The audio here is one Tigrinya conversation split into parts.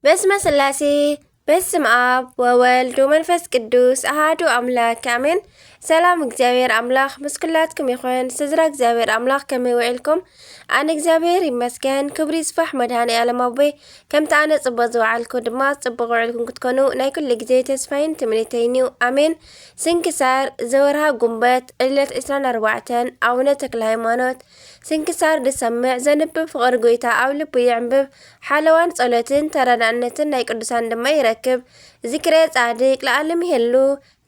በስመ ስላሴ፣ በስም ኣብ ወወልድ ወመንፈስ ቅዱስ ኣሃዱ ኣምላክ ኣሜን። ሰላም እግዚኣብሔር ኣምላኽ ምስ ኩላትኩም ይኹን። ስድራ እግዚኣብሔር ኣምላኽ ከመይ ውዒልኩም? ኣነ እግዚኣብሔር ይመስገን፣ ክብሪ ይስፋሕ መድኃኔ ዓለም ኣቦይ። ከምቲ ኣነ ጽቡቕ ዝወዓልኩ ድማ ጽቡቕ ውዒልኩም ክትኮኑ ናይ ኩሉ ግዜ ተስፋይን ትምኒተይን እዩ። ኣሜን። ስንክሳር ዘወርሃ ጉንበት ዕለት ዕስራን ኣርባዕተን ኣቡነ ተክለ ሃይማኖት። ስንክሳር ዝሰምዕ ዘንብብ ፍቕሪ ጎይታ ኣብ ልቡ የዕንብብ። ሓለዋን ጸሎትን ተረዳእነትን ናይ ቅዱሳን ድማ ይረክብ። ዝክረ ጻድቅ ለዓለም ይሄሉ።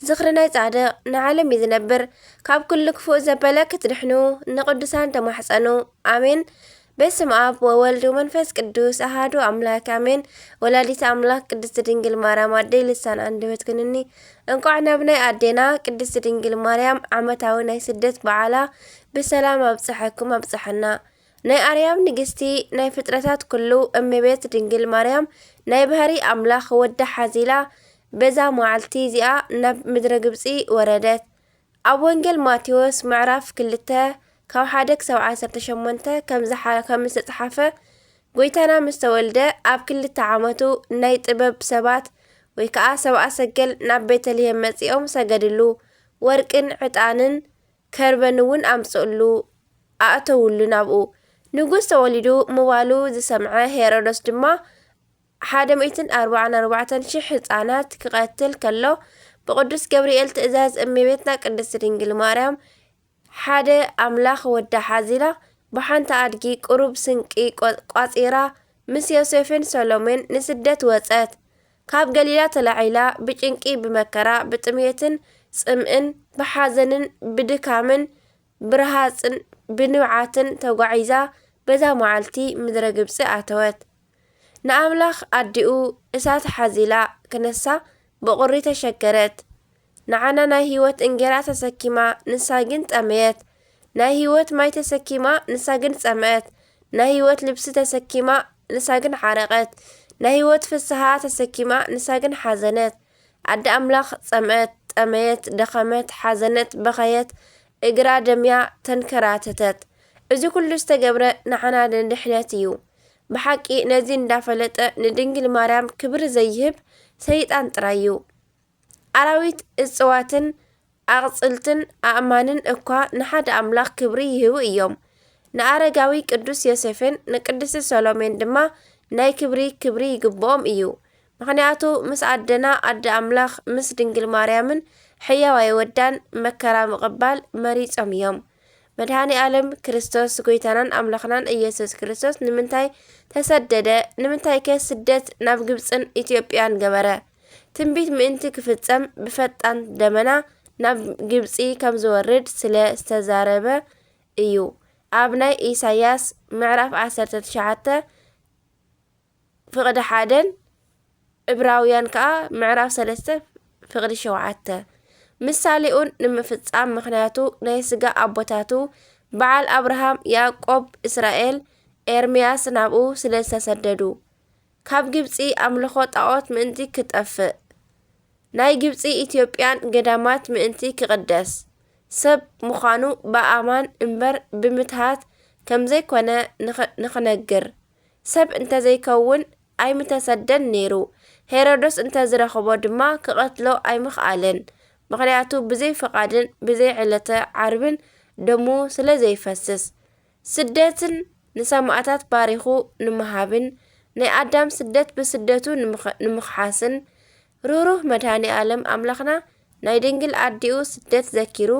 ዝኽሪ ናይ ጻድቕ ንዓለም እዩ ዝነብር። ካብ ኩሉ ክፉእ ዘበለ ክትድሕኑ ንቅዱሳን ተማሕጸኑ። ኣሜን። በስም ኣብ ወወልድ ወመንፈስ ቅዱስ ኣሃዱ ኣምላክ ኣሜን። ወላዲተ ኣምላክ ቅድስት ድንግል ማርያም ኣደይ ልሳን ኣንደበት ኩንኒ። እንቋዕ ናብ ናይ ኣዴና ቅድስት ድንግል ማርያም ዓመታዊ ናይ ስደት በዓላ ብሰላም ኣብጽሐኩም ኣብጽሐና። ናይ ኣርያም ንግስቲ ናይ ፍጥረታት ኩሉ እመቤት ድንግል ማርያም ናይ ባህሪ ኣምላኽ ወዳ ሓዚላ በዛ መዓልቲ እዚኣ ናብ ምድረ ግብጺ ወረደት። ኣብ ወንጌል ማቴዎስ ምዕራፍ ክልተ ካብ ሓደ ክሳብ ዓሰርተ ሸሞንተ ከም ዝሓ-፣ ከም ዝተጽሓፈ፣ ጎይታና ምስ ተወልደ ኣብ ክልተ ዓመቱ ናይ ጥበብ ሰባት ወይ ከኣ ሰብኣ ሰገል ናብ ቤተልሔም መጺኦም ሰገድሉ። ወርቅን ዕጣንን ከርበን እውን ኣምጽእሉ፣ ኣእተውሉ ናብኡ። ንጉስ ተወሊዱ ምባሉ ዝሰምዐ ሄሮዶስ ድማ ሓደ ሚእትን ኣርባዓን ኣርባዕተን ሽሕ ህጻናት ክቐትል ከሎ፣ ብቅዱስ ገብርኤል ትእዛዝ እመቤትና ቅድስት ድንግል ማርያም ሓደ ኣምላኽ ወዳ ሓዚላ ብሓንቲ ኣድጊ ቁሩብ ስንቂ ቆ-፣ ቋጺራ ምስ ዮሴፍን ሰሎሜን ንስደት ወጸት። ካብ ገሊላ ተላዒላ ብጭንቂ፣ ብመከራ፣ ብጥምየትን ጽምእን፣ ብሓዘንን ብድካምን ብረሃጽን ብንብዓትን ተጓዒዛ በዛ መዓልቲ ምድረ ግብጺ ኣተወት። ንኣምላኽ ኣዲኡ እሳት ሓዚላ ክነሳ ብቑሪ ተሸገረት። ንዓና ናይ ህይወት እንጌራ ተሰኪማ፣ ንሳ ግን ጠመየት። ናይ ህይወት ማይ ተሰኪማ፣ ንሳ ግን ጸምአት። ናይ ህይወት ልብሲ ተሰኪማ፣ ንሳ ግን ዓረቐት። ናይ ህይወት ፍስሃ ተሰኪማ፣ ንሳ ግን ሓዘነት። ኣደ ኣምላኽ ጸምአት፣ ጠመየት፣ ደኸመት፣ ሓዘነት፣ በኸየት፣ እግራ ደምያ ተንከራተተት። እዚ ኩሉ ዝተገብረ ንዓና ንድሕነት እዩ። ብሓቂ ነዚ እንዳፈለጠ ንድንግል ማርያም ክብሪ ዘይህብ ሰይጣን ጥራይ እዩ። ኣራዊት፣ እጽዋትን ኣቕጽልትን ኣእማንን እኳ ንሓደ ኣምላኽ ክብሪ ይህቡ እዮም። ንኣረጋዊ ቅዱስ ዮሴፍን ንቅድስቲ ሰሎሜን ድማ ናይ ክብሪ ክብሪ ይግብኦም እዩ። ምኽንያቱ ምስ ኣደና ኣደ ኣምላኽ ምስ ድንግል ማርያምን ሕያዋይ ወዳን መከራ ምቕባል መሪጾም እዮም። መድኃኔ ዓለም ክርስቶስ ጎይታናን ኣምላኽናን ኢየሱስ ክርስቶስ ንምንታይ ተሰደደ? ንምንታይከ ስደት ናብ ግብጽን ኢትዮጵያን ገበረ? ትንቢት ምእንቲ ክፍጸም ብፈጣን ደመና ናብ ግብጺ ከም ዝወርድ ስለ ዝተዛረበ እዩ። ኣብ ናይ ኢሳይያስ ምዕራፍ ዓሰርተ ትሽዓተ ፍቕዲ ሓደን ዕብራውያን ከኣ ምዕራፍ ሰለስተ ፍቕዲ ሸውዓተ። ምሳሌኡን ንምፍጻም፣ ምኽንያቱ ናይ ስጋ ኣቦታቱ በዓል ኣብርሃም፣ ያዕቆብ፣ እስራኤል፣ ኤርምያስ ናብኡ ስለ ዝተሰደዱ፣ ካብ ግብጺ ኣምልኾ ጣዖት ምእንቲ ክጠፍእ፣ ናይ ግብጺ ኢትዮጵያን ገዳማት ምእንቲ ክቕደስ፣ ሰብ ምዃኑ ብኣማን እምበር ብምትሃት ከም ዘይኮነ ንኸ-፣ ንኽነግር፣ ሰብ እንተ ዘይከውን ኣይምተሰደን ነይሩ። ሄሮዶስ እንተ ዝረኸቦ ድማ ክቐትሎ ኣይምኽኣለን። ምኽንያቱ ብዘይ ፍቓድን ብዘይ ዕለተ ዓርብን ደሙ ስለ ዘይፈስስ። ስደትን ንሰማእታት ባሪኹ ንምሃብን ናይ ኣዳም ስደት ብስደቱ ንምኽ-፣ ንምኽሓስን ርህሩህ መድኃኔ ዓለም ኣምላኽና ናይ ድንግል ኣዲኡ ስደት ዘኪሩ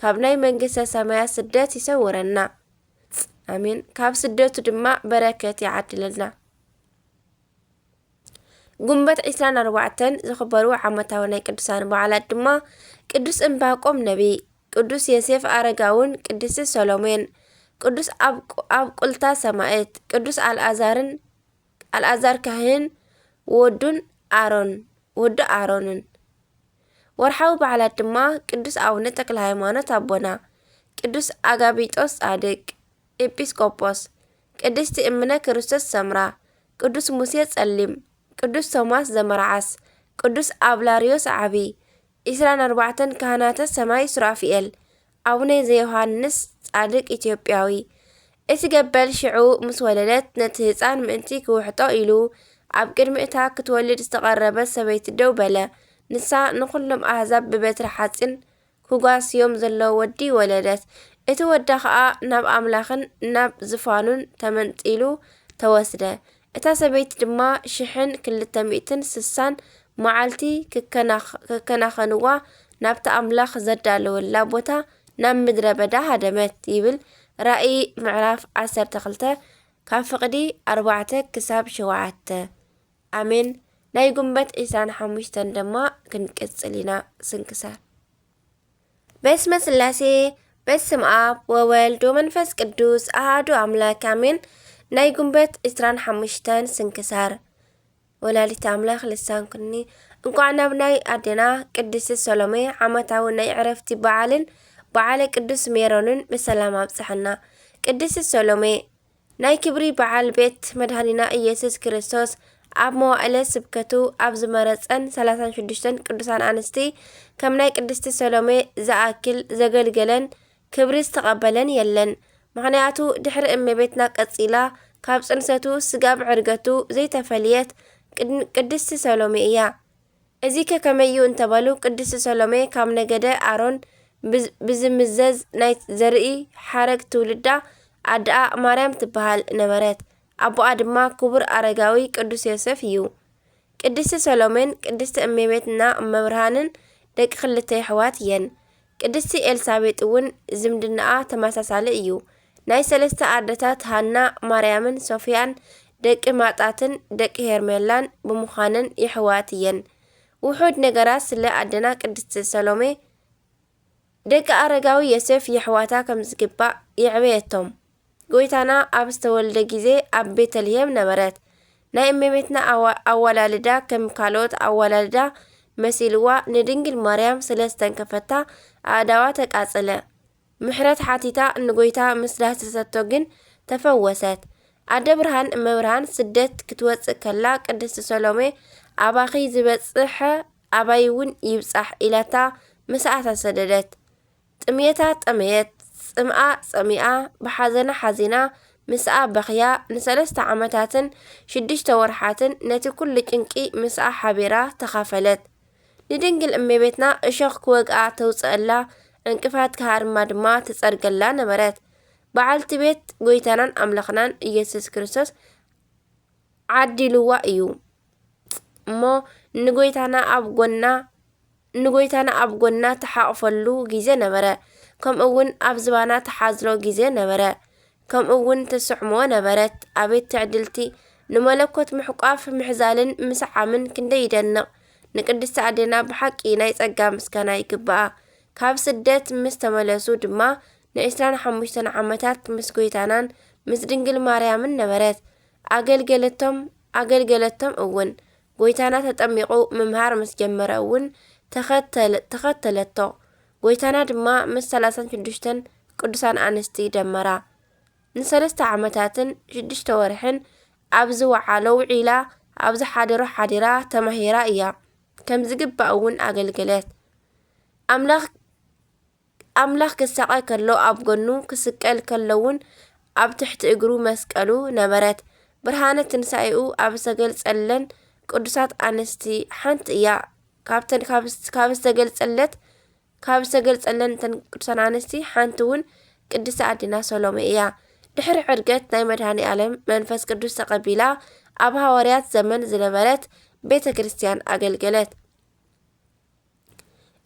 ካብ ናይ መንግሥተ ሰማያት ስደት ይሰውረና። ኣሜን። ካብ ስደቱ ድማ በረከት ይዓድለልና። ጉንበት ዕስራን ኣርባዕተን ዝኽበሩ ዓመታዊ ናይ ቅዱሳን በዓላት ድማ ቅዱስ እምባቆም ነቢይ፣ ቅዱስ ዮሴፍ ኣረጋውን ቅድስቲ ሰሎሜን፣ ቅዱስ ኣብ-፣ ኣብቁልታ ሰማዕት፣ ቅዱስ ኣልኣዛርን፣ ኣልኣዛር ካህን፣ ወዱን ኣሮን፣ ወዱ ኣሮንን። ወርሓዊ በዓላት ድማ ቅዱስ ኣቡነ ተክለ ሃይማኖት ኣቦና፣ ቅዱስ ኣጋቢጦስ ጻድቅ፣ ኤጲስቆጶስ፣ ቅድስቲ እምነ ክርስቶስ ሰምራ፣ ቅዱስ ሙሴ ጸሊም፣ ቅዱስ ቶማስ ዘመርዓስ፣ ቅዱስ ኣብላርዮስ ዓቢ፣ ዒስራን ኣርባዕተን ካህናተ ሰማይ ሱራፊኤል፣ ኣቡነ ዘዮሃንስ ጻድቅ ኢትዮጵያዊ። እቲ ገበል ሽዑ ምስ ወለደት ነቲ ህጻን ምእንቲ ክውሕጦ ኢሉ ኣብ ቅድሚ እታ ክትወልድ ዝተቐረበት ሰበይቲ ደው በለ። ንሳ ንኹሎም ኣህዛብ ብበትሪ ሓጺን ክጓስዮም ዘለዎ ወዲ ወለደት። እቲ ወዳ ኸኣ ናብ ኣምላኽን ናብ ዝፋኑን ተመንጢሉ ተወስደ። እታ ሰበይቲ ድማ ሽሕን ክልተ ሚእትን ስሳን መዓልቲ ክከናኸ-፣ ክከናኸንዋ ናብቲ ኣምላኽ ዘዳለወላ ቦታ ናብ ምድረ በዳ ሃደመት ይብል ራእይ ምዕራፍ ዓሰርተ ክልተ ካብ ፍቕዲ ኣርባዕተ ክሳብ ሸውዓተ። ኣሜን። ናይ ጉንበት ዒስራን ሓሙሽተን ድማ ክንቅጽል ኢና። ስንክሳር። በስመ ስላሴ፣ በስም ኣብ ወወልድ ወመንፈስ ቅዱስ ኣሃዱ ኣምላክ ኣሜን። ናይ ጉንበት ዒስራን ሓሙሽተን ስንክሳር። ወላዲት ኣምላኽ ልሳን ኩኒ። እንቋዕ ናብ ናይ ኣዴና ቅድስቲ ሰሎሜ ዓመታዊ ናይ ዕረፍቲ በዓልን በዓለ ቅዱስ ሜሮንን ብሰላም ኣብጽሐና። ቅድስቲ ሰሎሜ ናይ ክብሪ በዓል ቤት መድኃኒና ኢየሱስ ክርስቶስ ኣብ መዋዕለ ስብከቱ ኣብ ዝመረጸን ሠላሳን ሽዱሽተን ቅዱሳን ኣንስቲ ከም ናይ ቅድስቲ ሰሎሜ ዝኣክል ዘገልገለን ክብሪ ዝተቐበለን የለን። ምኽንያቱ ድሕሪ እመቤትና ቀጺላ ካብ ጽንሰቱ ስጋብ ዕርገቱ ዘይተፈልየት ቅድ-፣ ቅድስቲ ሰሎሜ እያ። እዚ ከ ከመይ እዩ እንተበሉ፣ ቅድስቲ ሰሎሜ ካብ ነገደ ኣሮን ብዝ-፣ ብዝምዘዝ ናይ ዘርኢ ሓረግ ትውልዳ ኣደኣ ማርያም ትበሃል ነበረት። ኣቦኣ ድማ ክቡር ኣረጋዊ ቅዱስ ዮሴፍ እዩ። ቅድስቲ ሰሎሜን ቅድስቲ እመቤትና እመብርሃንን ደቂ ክልተ የሕዋት እየን። ቅድስቲ ኤልሳቤጥ እውን ዝምድናኣ ተመሳሳሊ እዩ። ናይ ሰለስተ ኣደታት ሃና፣ ማርያምን ሶፊያን ደቂ ማጣትን ደቂ ሄርሜላን ብምዃነን የሕዋት እየን። ውሑድ ነገራት ስለ ኣደና ቅድስቲ ሰሎሜ። ደቂ ኣረጋዊ ዮሴፍ የሕዋታ ከም ዝግባእ የዕበየቶም። ጎይታና ኣብ ዝተወልደ ግዜ ኣብ ቤተልሔም ነበረት። ናይ እመቤትና ኣዋ-፣ ኣወላልዳ ከም ካልኦት ኣወላልዳ መሲልዋ ንድንግል ማርያም ስለ ዝተንከፈታ ኣእዳዋ ተቃጸለ። ምሕረት ሓቲታ ንጎይታ ምስ ዳህሰሰቶ ግን ተፈወሰት። ኣደ ብርሃን እመብርሃን ስደት ክትወጽእ ከላ ቅድስቲ ሰሎሜ ኣባኺ ዝበጽሐ ኣባይ እውን ይብጻሕ ኢላታ ምስኣ ተሰደደት። ጥምየታ ጠመየት፣ ጽምኣ ጸሚኣ፣ ብሓዘና ሓዚና፣ ምስኣ በኽያ፣ ንሰለስተ ዓመታትን ሽዱሽተ ወርሓትን ነቲ ኩሉ ጭንቂ ምስኣ ሓቢራ ተኻፈለት። ንድንግል እመቤትና እሾኽ ክወግኣ ተውጽኣላ፣ ዕንቅፋት ክሃርማ ድማ ትጸርገላ ነበረት። በዓልቲ ቤት ጎይታናን ኣምላኽናን ኢየሱስ ክርስቶስ ዓዲልዋ እዩ። እሞ ንጎይታና ኣብ ጎና፣ ንጎይታና ኣብ ጎና ትሓቕፈሉ ግዜ ነበረ፣ ከምኡ እውን ኣብ ዝባና ትሓዝሎ ግዜ ነበረ፣ ከምኡ እውን ትስዕሞ ነበረት። ኣቤት ትዕድልቲ! ንመለኮት ምሕቋፍ፣ ምሕዛልን ምስዓምን ክንደይ ይደንቕ! ንቅድስቲ ኣዴና ብሓቂ ናይ ጸጋ ምስጋና ይግብኣ። ካብ ስደት ምስ ተመለሱ ድማ ንዒስራን ሓሙሽተን ዓመታት ምስ ጎይታናን ምስ ድንግል ማርያምን ነበረት። ኣገልገለቶም፣ ኣገልገለቶም እውን። ጎይታና ተጠሚቑ ምምሃር ምስ ጀመረ እውን ተኸተለ-፣ ተኸተለቶ። ጎይታና ድማ ምስ ሰላሳን ሽዱሽተን ቅዱሳን ኣንስቲ ደመራ። ንሰለስተ ዓመታትን ሽዱሽተ ወርሕን ኣብዚ ወዓሎ ውዒላ፣ ኣብዚ ሓደሮ ሓዲራ ተማሂራ እያ። ከም ዝግባእ እውን ኣገልገለት። ኣምላኽ ኣምላኽ ክሳቐ ከሎ ኣብ ጎኑ፣ ክስቀል ከሎ እውን ኣብ ትሕቲ እግሩ መስቀሉ ነበረት። ብርሃነ ትንሳኤኡ ኣብ ዝተገልጸለን ቅዱሳት ኣንስቲ ሓንቲ እያ። ካብተን፣ ካብ፣ ካብ ዝተገልጸለት፣ ካብ ዝተገልጸለን እተን ቅዱሳን ኣንስቲ ሓንቲ እውን ቅድስቲ ኣዴና ሰሎሜ እያ። ድሕሪ ዕርገት ናይ መድኃኔ ዓለም መንፈስ ቅዱስ ተቐቢላ ኣብ ሃዋርያት ዘመን ዝነበረት ቤተ ክርስቲያን ኣገልገለት።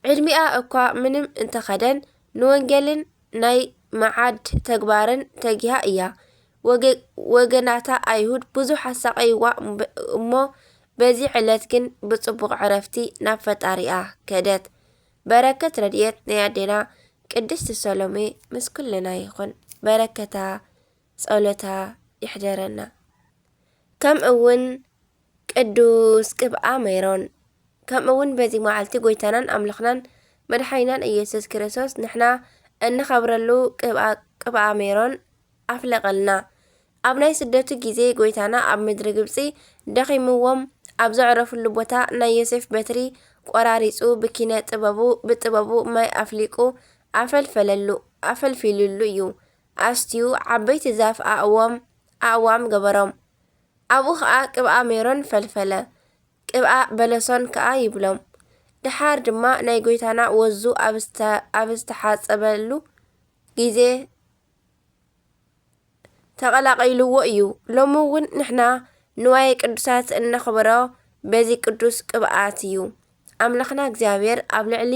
ዕድሚኣ እኳ ምንም እንተኸደን፣ ንወንጌልን ናይ መዓድ ተግባርን ተጊሃ እያ። ወገ-፣ ወገናታ ኣይሁድ ብዙሕ ኣሳቐይዋ እምበ-፣ እሞ በዚ ዕለት ግን ብጽቡቕ ዕረፍቲ ናብ ፈጣሪኣ ከደት። በረከት ረድኤት ናይ ኣዴና ቅድስቲ ሰሎሜ ምስ ኩልና ይኹን። በረከታ ጸሎታ ይሕደረና። ከምኡ እውን ቅዱስ ቅብኣ ሜሮን። ከምኡ እውን በዚ መዓልቲ ጎይታናን ኣምላኽናን መድሓኒናን ኢየሱስ ክርስቶስ ንሕና እንኸብረሉ ቅብኣ፣ ቅብኣ ሜሮን ኣፍለቐልና። ኣብ ናይ ስደቱ ግዜ ጎይታና ኣብ ምድሪ ግብጺ ደኺምዎም ኣብ ዘዕረፍሉ ቦታ ናይ ዮሴፍ በትሪ ቆራሪጹ ብኪነ ጥበቡ፣ ብጥበቡ ማይ ኣፍሊቁ ኣፈልፈለሉ፣ ኣፈልፊሉሉ እዩ። ኣስትዩ ዓበይቲ ዛፍ ኣእዎም፣ ኣእዋም ገበሮም። ኣብኡ ኸኣ ቅብኣ ሜሮን ፈልፈለ፣ ቅብኣ በለሶን ከኣ ይብሎም። ደሓር ድማ ናይ ጐይታና ወዙ ኣብ ዝተ-፣ ኣብ ዝተሓጸበሉ ግዜ ተቐላቒልዎ እዩ። ሎሚ እውን ንሕና ንዋየ ቅዱሳት እነኽብሮ በዚ ቅዱስ ቅብኣት እዩ። ኣምላኽና እግዚኣብሔር ኣብ ልዕሊ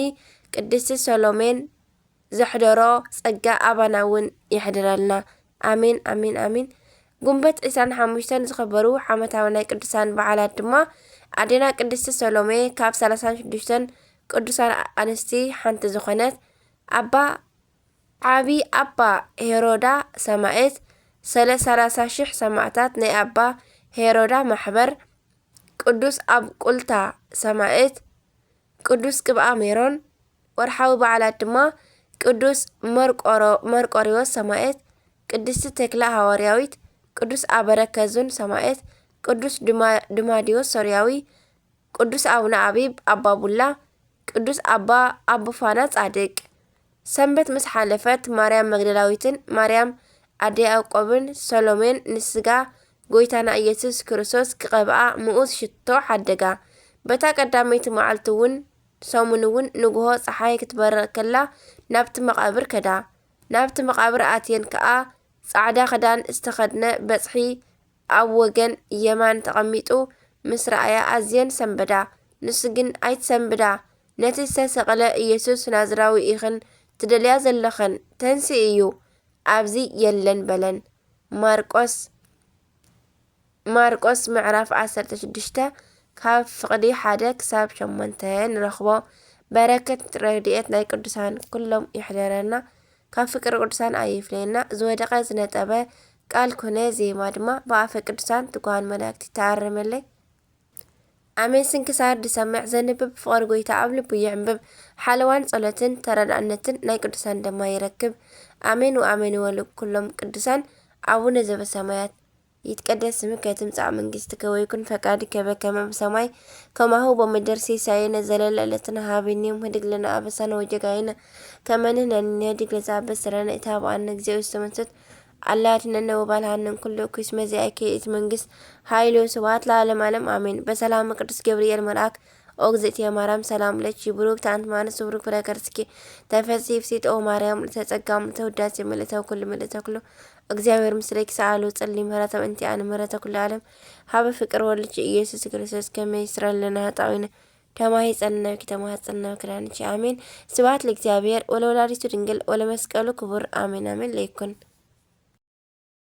ቅድስቲ ሰሎሜን ዘሕደሮ ጸጋ ኣባና እውን የሕድረልና። ኣሜን፣ ኣሜን፣ ኣሜን። ጉንበት ዕስራን ሓሙሽተን ዝኸበሩ ዓመታዊ ናይ ቅዱሳን በዓላት ድማ ኣዴና ቅድስቲ ሰሎሜ ካብ ሰላሳን ሽዱሽተን ቅዱሳን ኣንስቲ ሓንቲ ዝኾነት ኣባ ዓቢ ኣባ ሄሮዳ ሰማእት፣ ሰለ-፣ ሰላሳ ሽሕ ሰማእታት ናይ ኣባ ሄሮዳ ማሕበር፣ ቅዱስ ኣብ ቁልታ ሰማእት፣ ቅዱስ ቅብኣ ሜሮን፣ ወርሓዊ በዓላት ድማ ቅዱስ መርቆሮ-፣ መርቆሪዎስ ሰማእት፣ ቅድስቲ ተክላ ሃዋርያዊት፣ ቅዱስ ኣበረከዙን ሰማእት፣ ቅዱስ ድማ-፣ ድማዲዎስ ሶርያዊ፣ ቅዱስ ኣቡነ ኣቢብ ኣባ ቡላ፣ ቅዱስ ኣባ ኣቡፋና ጻድቅ። ሰንበት ምስ ሓለፈት ማርያም መግደላዊትን ማርያም ኣደ ያዕቆብን ሰሎሜን ንስጋ ጐይታና ኢየሱስ ክርስቶስ ክቐብኣ ምኡዝ ሽቶ ሓደጋ። በታ ቀዳመይቲ መዓልቲ እውን ሰሙን እውን ንግሆ ጸሓይ ክትበርቕ ከላ ናብቲ መቓብር ከዳ። ናብቲ መቓብር ኣትየን ከኣ ጻዕዳ ክዳን ዝተኸድነ በጽሒ ኣብ ወገን የማን ተቐሚጡ ምስ ረኣያ ኣዝየን ሰንበዳ። ንሱ ግን ኣይትሰንብዳ፣ ነቲ ዝተሰቕለ ኢየሱስ ናዝራዊ ኢኽን ትደልያ ዘለኽን፣ ተንስኡ እዩ፣ ኣብዚ የለን በለን። ማርቆስ፣ ማርቆስ ምዕራፍ ዓሰርተ ሽዱሽተ ካብ ፍቕዲ ሓደ ክሳብ ሸሞንተ ንረኽቦ። በረከት ረድኤት ናይ ቅዱሳን ኩሎም ይሕደረና። ካብ ፍቅሪ ቅዱሳን ኣይፍለየና። ዝወደቐ ዝነጠበ ቃል ኮነ ዜማ ድማ ብኣፈ ቅዱሳን ትጉሃን መላእክት ይተኣረመለይ። ኣሜን። ስንክሳር ዝሰምዕ ዘንብብ ፍቕሪ ጎይታ ኣብ ልቡ ይዕንብብ። ሓለዋን ጸሎትን ተረዳእነትን ናይ ቅዱሳን ድማ ይረክብ። ኣሜን ወኣሜን ይበሉ ኩሎም ቅዱሳን። ኣቡነ ዘበሰማያት ይትቀደስ ስምከ ትምጻእ መንግስትከ ወይኩን ፈቃድከ በከመ በሰማይ ከማሁ በምድር። ሲሳየነ ዘለለ ዕለትነ ሀበነ ዮም። ህድግ ለነ አበሳነ ወጌጋየነ ከመ ንሕነኒ ንህድግ ለዘአበሰ ለነ። ኢታብአነ እግዚኦ ውስተ መንሱት አላ አድኅነነ ወባልሐነ እምኩሉ እኩይ። እስመ ዚአከ ይእቲ መንግስት ኃይል ወስብሐት ለዓለመ ዓለም አሜን። በሰላመ ቅዱስ ገብርኤል መልአክ ኦ እግዝእትየ ማርያም ሰላም ለኪ ብሩክት አንቲ እምአንስት ወብሩክ ፍሬ ከርስኪ ተፈሲ ፍሲት ኦ ማርያም ምልዕተ ጸጋ ምልዕተ ውዳሴ ምልዕተ ኩሉ ምልዕተ ኩሉ እግዚኣብሔር ምስሌኪ ሰአሉ ጸሊ ምህረተ በእንቲአነ ምህረተ ኩሉ ዓለም ሀበ ፍቅር ወልድኪ ኢየሱስ ክርስቶስ ከመ ይስረይ ለነ ኃጣውኢነ ተማሂጸናኪ ተማህጸናኪ ኪዳንኪ አሜን። ስብሐት ለእግዚአብሔር ወለወላዲቱ ድንግል ወለመስቀሉ ክቡር አሜን አሜን ለይኩን።